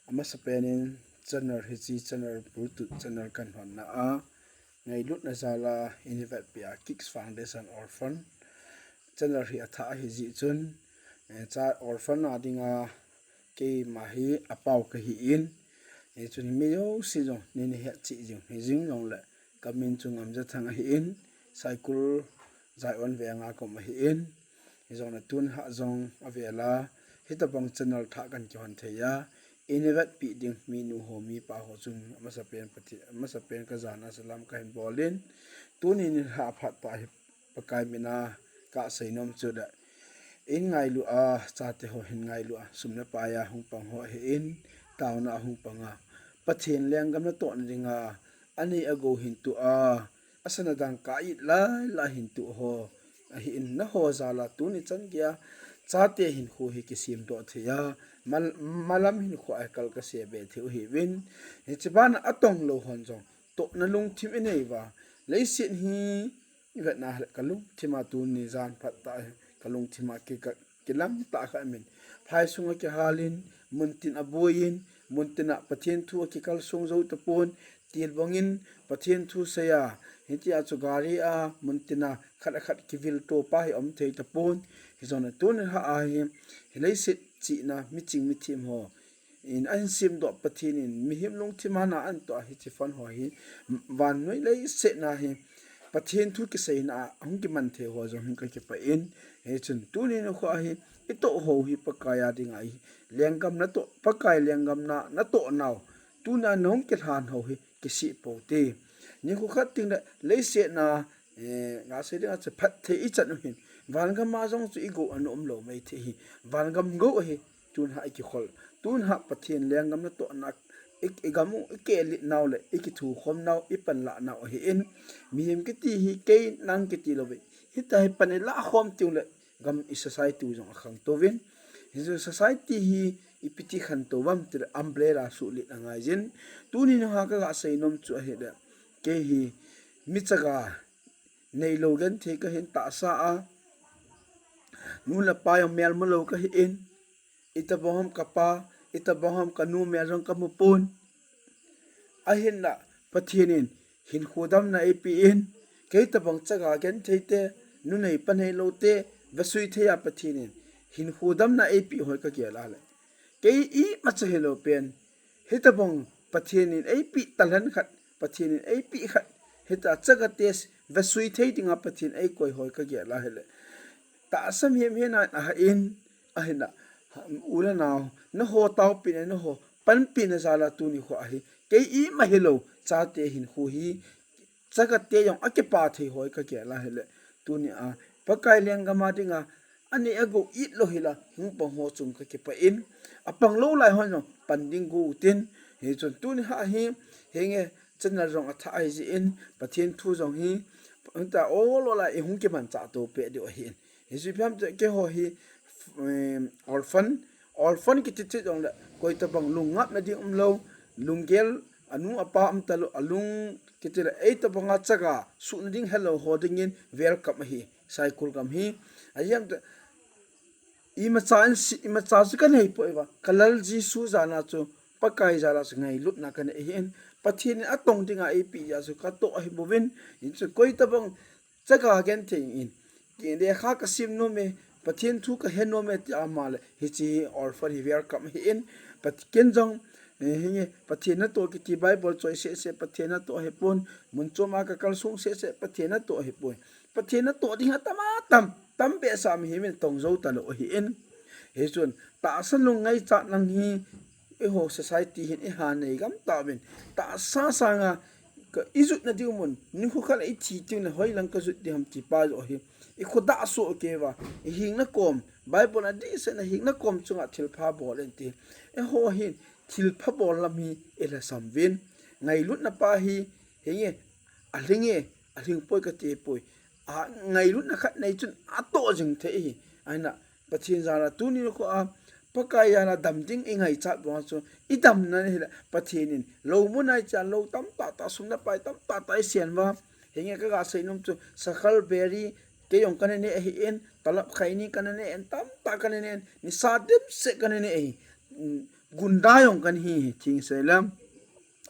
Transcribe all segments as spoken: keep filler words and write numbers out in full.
Amasapen in channel hiche channel Bluetooth channel kahin honna a ngailutna jal a eina vetpi a Kids Foundation Orphan channel hi athah ahi jeh chun, eh, cha orphan a dinga keima hi apao kahi in, eh, chun mi jouse jong neina hetchet jing hijing jongle kamin chu Ngamjathang ahi in, Saikul Zion venga kaum ahi in, hijongle tun hah jong avel a hitabang channel thah kahin kihon thei a, eina vetpi ding minu ho mipa ho chun amasapen Pathen, amasapen kajana salam kahin bol in, tuni nilhah phat tah hi Pakai mina kasei nom chu le, in ngailu a, chate ho hin ngailu a, sum le pai a hung pang ho ahi in, taona a hung pang a, Pathen lenggam natohna dinga anei agou hin toh a, asan adang ka it lai lai hin toh ho ahi in, naho jal a tuni chan geiya chate hinkho hi kisemdoh thei a, mal-, malam hinkho a kal kasei be thei u ahi in, hiche bana atong lou hon jong tohna lungthim inei uva, leiset hi ivetna le kalungthim a tuni jan phat tah hi kalungthim a ki, ka, kilang tah kha min. Phai sunga kihal in, muntin a boi in, muntin a Pathen thu a kikalsong jou tapon, tilbang in Pathen thu sei a, hitia chu gari a, muntin a khat a khat kivil to pa hi um thei tapon, hijongle tuni hah a hi, hi leiset chihna, miching mithem ho in ahin semdoh Pathen in mihem lungthim a na ahin toh a hiche phone ho hi vannoi leiset na hi Pathen thu kiseina a hung kiman thei ho jong hin kakipah in, hichun tuni nikho a hi itoh ho hi Pakai a dinga hi lenggam natoh, Pakai lenggam na, natoh nau, tuna nahung kilhan ho hi kisih pou te. Nikho khat teng le leiset na, eh, ngasei dinga chu phatthei ichan u hin, vangam a jong chu igou ana um lou mai thei hi, vangam gou ahi, tun hah ikikhol, tun hah Pathen lenggam natohna, i, igam u, ikelit nau le, ikithukhom nau, ipanlah nau ahi in, mihem kiti hi kei nang kiti lou ve, hitia hi pan ilah khom teng le, gam i society u jong akhang tou vin. Hichu society hi ipi ti khantou uvam tile umbrella suhlit angai jin. Tuni nunga kaga sei nom chu ahile, kei hi mi chaga neilou genthei kahin tahsa a, nu le pa jong mel mulou kahi in, itabang ham kapa, itabang ham kanu mel jong kamu pon. Ahinla Pathen in hinkho damna eipeh in, kei tabang chaga genthei te, nu nei pa neilou te, vesui thei a Pathen in hinkho damna eipeh hoi kagel a le, kei imacha hilou pen, hitabang Pathen in eipeh talent khat, Pathen in eipeh khat, hita chaga te vesui thei dinga Pathen eikoi hoi kagel a hile, tahsa mihem hina in ahah in, ahinla, u le nao, naho taopina, naho panpina jal a tuni nikho a hi, kei ima hilou chate hinkho hi, chaga te jong akipa thei hoi kagel a hile, tuni a Pakai lenggam a dinga anei agou it lou hila hung pang ho chung kakipah in, apang lou lai hon jong pan ding got in, hichun tuni hah hi, henge, channel jong athah ahi jeh in, Pathen thu jong hi, hita ol ol a ihung kimanchah to peh diu ahi in. Hichu ipi ham tile keiho hi, em, orphan, orphan kiti chu jongle, koi tabang lungngapna ding umlou, lunggel, anu apa um talou, alung kiti le, ei tabang a chaga suhna ding helou ho dingin welcome ahi, Saikul gam hi. Ahi ham tile, imacha in si, imacha chu kanei poi uva, ka Lal Jesu jal a chu, Pakai jal a chu ngailutna kanei ahi in, Pathen in atong dinga eipeh jeh a chu katoh ahi bouvin, hichu koi tabang chaga genthei in, kei lekha kasim nom e, Pathen thu kahe nom e ti ama le, hiche orphan hi welcome ahi in, Pat, ken jong, eh, hinge, Pathen natoh kiti Bible choi seh seh Pathen natoh ahipon, mun chom a kakalsong seh seh Pathen natoh ahipoi. Pathen natoh ding atam atam, tam behseh a mihem in tong jou talou ahi in. Hichun, tahsa lung ngaichat lang hi, eiho society hin iha nei gam tauvin. Tahsa sanga, ka ijutna ding mun, nikho khat le ithi teng le hoilang kajut ding ham ti pa joh hi, ikhodah soh kei uva, ihingna kom, Bible a dihset na hingna kom chunga thilpha bol in ti. Eiho hin, thilpha bol lam hi ilhasam uvin. Ngailutna pa hi, hinge, alhing e, alhing poi kati poi. A, ngailutna khat nei chun atoh jing thei ahi. Ahinla, Pathen jal a tuni nikho a, Pakai jal a dam ding ingaichat bang chu, idamna hile, Pathen in lou mun a icha lou tamtah tah, sum le pai tamtah tah isen uva. Hinge kaga sei nom chu, sakhal beri, kei jong kana ne ahi in, talap khaini kana ne in, tamtah kana ne in, nisa dimset kana ne ahi. Um, gunda jong kahi hi, thing sei lam.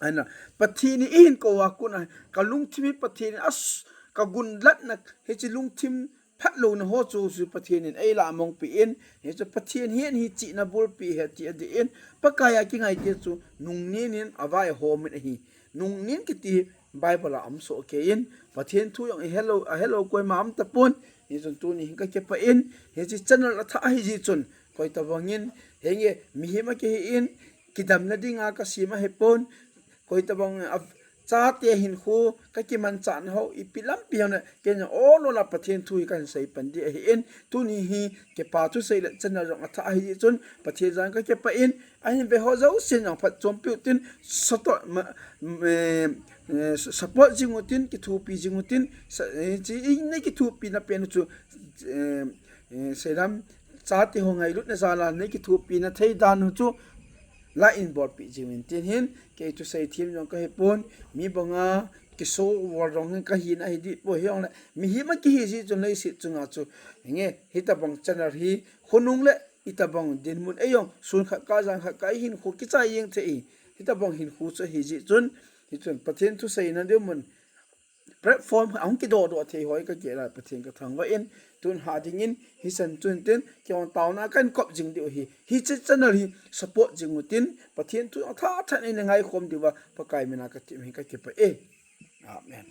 Ahin, Pathen in eihin kou a kon a, ka lungthim hi Pathen in as, ka gunlatna, hiche lungthim phatlouna ho chu, chu Pathen in eilamong peh in, hichu Pathen hin hi chihna bulpi ahi ti adih in, Pakai a kingaite chu nungnen in avai ahom in ahi. Nungnen kiti Bible a um soh kei in, Pathen thu jong ihelou, ahelou koima um tapon, hichun tuni hin kakipah in, hiche channel athah ahi jeh chun, koi tabang in, henge, mihem a kihi in, kidamna dinga kasem ahipon, koi tabang a, chate hinkho, kakimanchahna ho, ipi lampi hon, ken jong ol ol a Pathen thu hi kahin sei pan ding ahi in, tuni hi, kipa thusei le channel jong athah ahi jeh chun, Pathen jal a kakipah in, ahin ve ho jousen jong phatchompi utin, soto, ma, eh, eh, support jing utin, kithopi jing utin, sa, eh, chi, nei kithopina pen chu, eh, eh, sei lam, chate ho ngailutna jal a nei kithopina thei dan u chu, la in bolpeh jing uvin tin hin, kei thusei them jong kahipon, mi banga, kiso vol jong hin kahina ahi dih poi hijongle, mihem a kihi jeh chun leiset chunga chu, henge, hitabang channel hi, khonung le, itabang dinmun ei jong, sun khat kah, jan khat kah, ihinkho kichai jeng thei hi, hitabang hinkho chu ahi jeh chun, hichun Pathen thuseina dinmun, platform ahung kidoh doh thei ho hi kagel a Pathen kathangvah in, tun ha ding in, hichan chun tin, kei jong taona kahin kop jing diu ahi, hiche channel hi support jing utin, Pathen thu athah thah in eina ngaikhom diuva, Pakai min a katem in kakipah e. Amen.